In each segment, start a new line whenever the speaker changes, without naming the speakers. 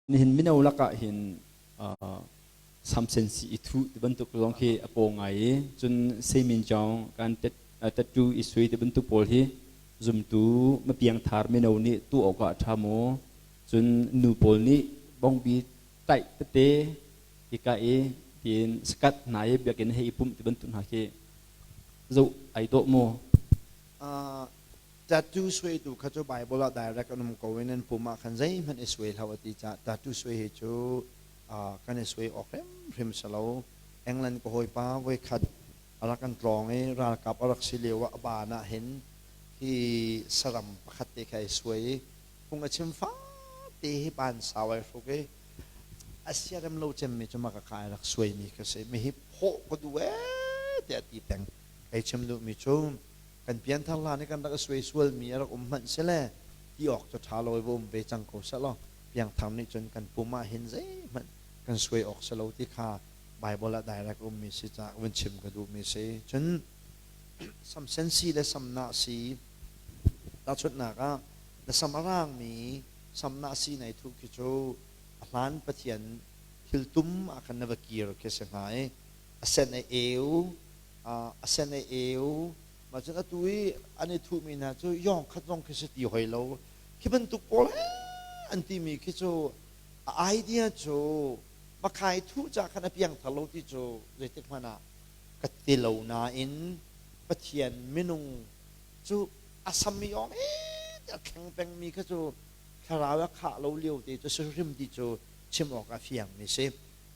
Nihin mino lakah hin samsen si i thuh ti bantuk zong khi a paw ngai i cun seimin jong kan tattoo i sui ti bantuk pawl hi zumtu mapiangthar mino nih tuah awk ah a ṭha maw? Cun nu pawl nih bongbi taih tete hika i tiin sakat hna i biakinn hei i pumh ti bantuk hna khi zoh ai dawh maw?
Tattoo suaitu kha cu Bible ah direct an um ko i nan pum ah khan zeihmanh i suai hlah u ti caah tattoo suai hi cu kan i suai awk hrimhrim si lo. England ka hawipa voikhat a rak kan tlawng i ralkap a rak si lio ah a baan ah hin hi saram pakhat te kha ai suai i phung a chim fate hi baan sau ai hruk i a siarem lo cemmi cu maka kha ai rak suaimi kha si. Mi hi phawh ka duh ee tiah a ti peng. Kei chim duhmi cu kan pianthar hlan i kan rak i suai sualmi a rak um hmanh sile ti awk cu ṭha lo i va um ve cang ko sehlaw piangthar nih cun kan pum ah hin zeihmanh kan suai awk si lo ti kha Baibal ah direct ummi si caah vun chim ka duhmi si. Cun samsen si le samnah si tahchunhnak ah na sam a raangmi samnah si nai thuh khi cu a hlan Pathian thil tum ah khan na va kir khi si hnga i a sen a eu a sen a eu mah cun atu i an i thuhmi hna cu yawng khat zong khi si ti hoi lo khi bantuk pawl an timi khi cu a idea cu makhai thuh ca khan a piangthar lo ti cu zeitik hmanh ah ka ti lo nain Pathian minung cu a sam i yawng a thleng pengmi kha cu thlarau a khah lo lio te cu si hrim ti cu chim awk a fiangmi si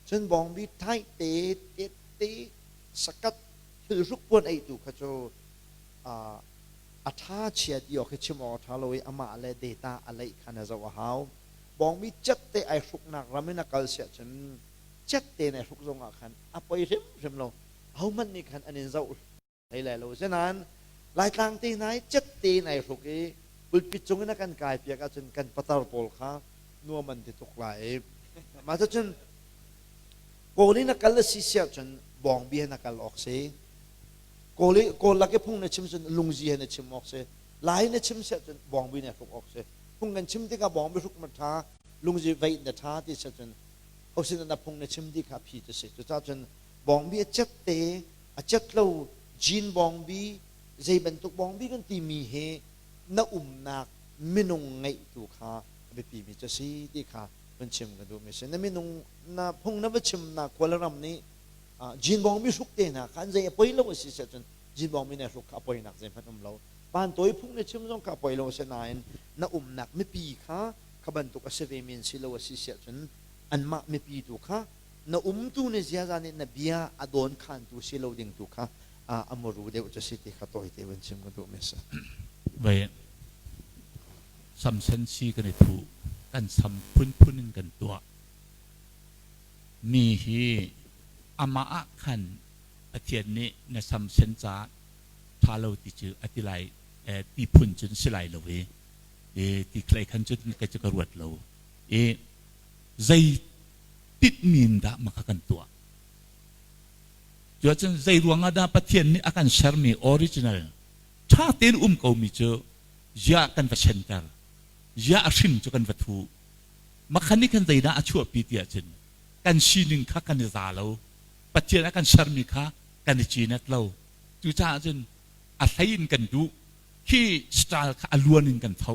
cun bawngbi thai te te te sakat thilhruk puan eitu kha cu a ṭha chia ti awk hi chim awk a ṭha lo i amah le data a leih kha na zoh a hau. Bawngmi cet te ai hruknak ram in a kal siah cun cet te in ai hruk zong ah khan a poi hrimhrim lo. Ahohmanh nih khan an in zoh hlei lai lo. Asinain Laitlang te hna i cet te in ai hruk i pulpit cung in a kan kai piak ahcun kan patar pawl kha nuam an ti tuk lai i mah cucun Kawl in a kal a si siah cun bawngbi he na kal awk si. Kawl i Kawl lak i phung na chim cun lungzi he na chim awk si. Lai na chim siah cun bawngbi na hruk awk si. Phung kan chim tikah bawngbi hruk ma ṭha, lungzi veih na ṭha ti siah cun hosin na phung na chim ti kha phi cu si. Cucaah cun bawngbi a cet te, a cet lo jean bawngbi, zei bantuk bawngbi kan timi hi na umnak minung ngeih tu kha a biapimi cu si ti kha vun chim ka duhmi si. Na minung na phung na va chimnak khua le ram nih jinbawng mi hruk te hna kha an zei a poi lo a si cun jinbawng mi ne hruk kha a poinak zeihmanh um lo pantawi phung na chim zong kha a poi lo a si nain na umnak mipi kha kha bantuk a si ve men si lo a si siah cun anmah mipi tu kha na umtu na ziaza nih na bia a dawn khantu si lo ding tu kha a muru deuh cu si ti kha tawite vun chim ka duh mi si.
Vai samsen si kan i thuh kan sam phunphun in kan tuah Mi hi amah ah khan Pathian nih na samsen caah ṭha lo ti cu a ti lai ti phun cun si lai lo i ti khlei khan cun ka cu ka ruat lo i zei tinhmi in dah mah kha kan tuah. Cuahcun zei ruangah dah Pathian nih a kan sermi original ṭha tein um komi cu ziah kan va senter, ziah a hrim cu kan va thuh. Makhan nih khan zeidah a chuahpi ti ahcun kan sining kha kan i za lo. Pathian a kan sermi kha kan i cinet lo. Cucaah cun a hlei in kan duh. Khi style kha a luan in kan tho.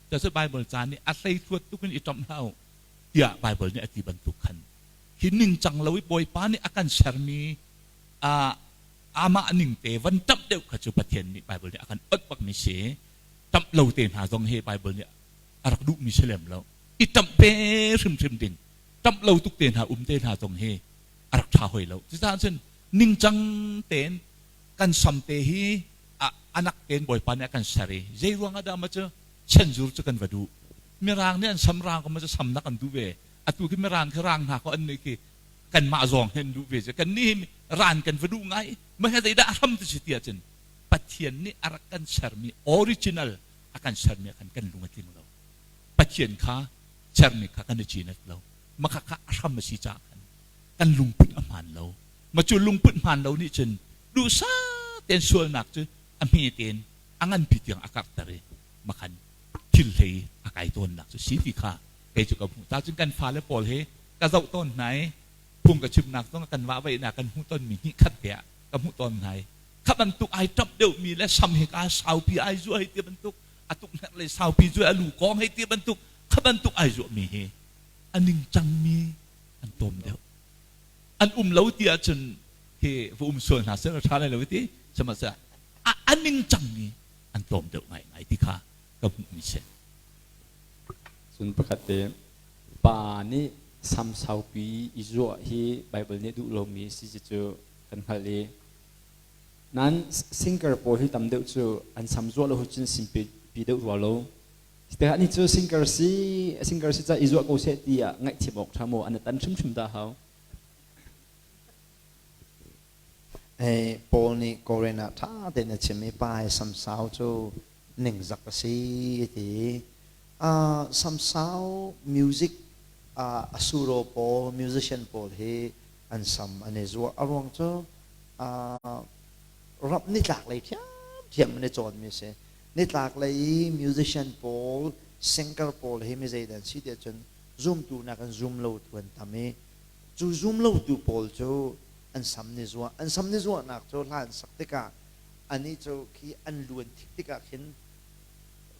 Cucu Bible ca nih a hlei thluat tuk in i ṭamh hlah u tiah Bible nih a ti bantuk khan hi ningcang lo i Bawipa nih a kan sermi amah ning te van ṭamh deuh kha cu Pathian nih Bible nih a kan onh bakmi si. Ṭamh lo te hna zong hi Bible nih a rak duhmi si lem lo i ṭamh ve hrimhrim ding ṭamh lo tuk te hna um te hna zong hi a rak ṭha hoi lo cucaah cun ningcang tein kan sam te hi anak tein bawipa nih a kan ser i zei ruangah dah ma cu chenzur cu kan va duh mirang nih an sam rang ko ma cu sam nak an duh ve atu khi mirang khi rang hna ko an nih khi kanmah zawng hin duh ve cu kan nih ran kan va duh ngai ma he zeidah a hram tu si ti ahcun Pathian nih a rak kan sermi original a kan sermi ah khan kan lung a tling lo. Pathian kha sermi kha kan i cinet lo. Maka kha a hram a si caah khan kan lungput a hmaan lo. Ma cu lungput hmaan lo nih cun duhsah tein sualnak cu a hme tein a nganpi tiang a karhter i makhan thil hlei a kai tawnnak cu si ti kha. kei cu ka hmuh. Ta cun kan fale pawl hi ka zoh tawn hna i phung ka chimnak zong kan vahvaihnak kan hmuh tonmi hnih khat te ah ka hmuh tawn hna i kha bantuk ai ṭap deuhmi le sam hi ka saupi ai zuah hei ti bantuk a tuknek le saupi zuah a lu kawng hei ti bantuk kha bantuk ai zuahmi hi a ningcangmi an tawm deuh. An um lo ti ahcun hi va um sual hna seh ṭha lai lo ti sihmanhsehlaw a ningcangmi an tlawm deuh ngaingai ti kha ka hmuhmi si.
Cun pakhat te pa nih sam saupi i zuah hi Baibal nih duh lomi si cu kan hngalh i nain singer pawl hi tam deuh cu an sam zuah lo cun simpi deuh rua lo. Tikah ni cu singer si singer si ca i zuah ko seh tiah ngaihthiam awk ṭha maw an tan hrimhrim dah hau.
Hey, Paul nih Korin ah ṭha tein a chim i pa hi samsau cu ningzak a si ti. Samsau music a suro pawl, musician pawl hi an sam an i zuah. A ruang cu rap nitlak lei ṭhiamṭhiam an i cawnmi a si. Nitlak lei i musician pawl, singer pawl hi mi zeidah an si tiah cun zumtu nakin zum lotu an tam i cu zum lotu pawl cu an sam ni zuah. An sam ni zuahnak cu hla an sak tikah anih cu khi an lu an thik tikah khin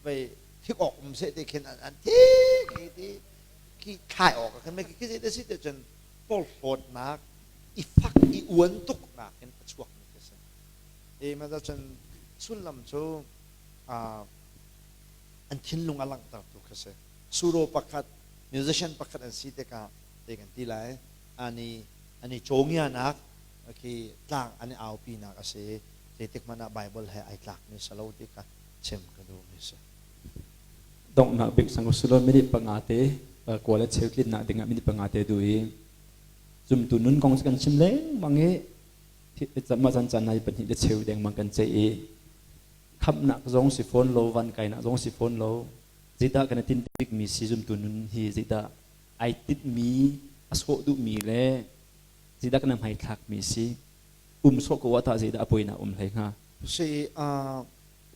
vei thik awk um seh ti khin an thik hi ti khi thlai awk ah khin khi khi zei si ti cun porhlawtnak i fak i uan tuknak in a chuak mi khi si. I ma cun sullam cu an thinlung a langhtertu khi si. Suro pakhat musician pakhat an si tikah te kan ti lai ani an i cawngianak khi tlang an i aupinak a si. Zeitik hmanh ah Bible he ai tlakmi si lo ti kha chim ka duhmi si.
Donghnak bik sang usulaw minute panga te kawl le cheu tlinnak dingah minute panga te duh i zumtu nun kong cu kan chim lengmang i mah caan caan nai pahnih le cheu dengmang kan ceih i khamhnak zong si fawn lo van kainak zong si fawn lo zeidah kan i tinh bikmi si zumtu nun hi zeidah ai tinhmi a sawh duhmi le zeidah kan hmaithlakmi si um sawh ko ah tah zeidah a poinak um hlei hnga?
Si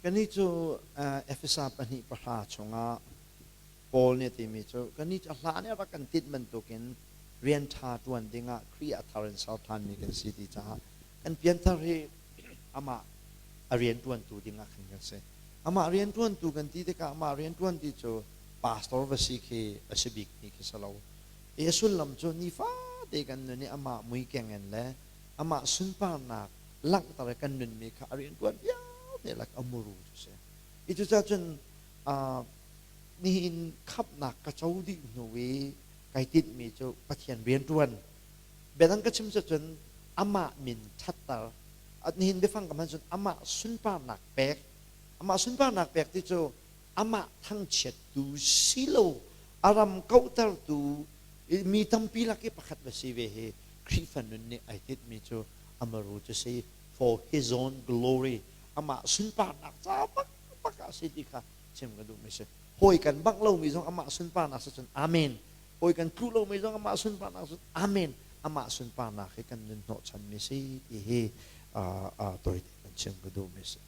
kannih cu Efesa pahnih pahra chungah Paul nih a timi cu kannih cu a hlan i a rak kan tinh bantukin rian ṭha ṭuan dingah Khrih ah thar in ser ṭhanmi kan si ti caah kan pianthar hi amah a rian ṭuantu dingah khan kan si. Amah rian ṭuantu kan ti tikah amah rian ṭuan ti cu pastor va si khi a si bikmi khi si lo. I a sullam cu nifate kan nun i amah mui keng in le amah sunparnak langhter i kan nunmi kha a rianṭuan vialte lak a muru cu si. I cucaah cun nihin khamhnak ka co dih hnu i kai tinhmi cu Pathian rianṭuan. Biadang ka chim cun amah min ṭhatter. Nihin biafang ka hman cun amah sunparnak pek. Amah sunparnak pek ti cu amah thangchiattu si lo a ram kauhtertu mi tampi lak i pakhat va si ve hi Khrihfa nun nih ai tinhmi cu amaru cu si for his own glory amah sunparnak ca bakbak ah si ti kha chim ka duhmi si. Hawi kan bangh lomi zong amah sunparnak si cun amen. Hawi kan tlu lomi zong amah sunparnak cun amen. Amah sunparnak hi kan nun hnawhchanmi si ti hi tawite kan chim ka duhmi si.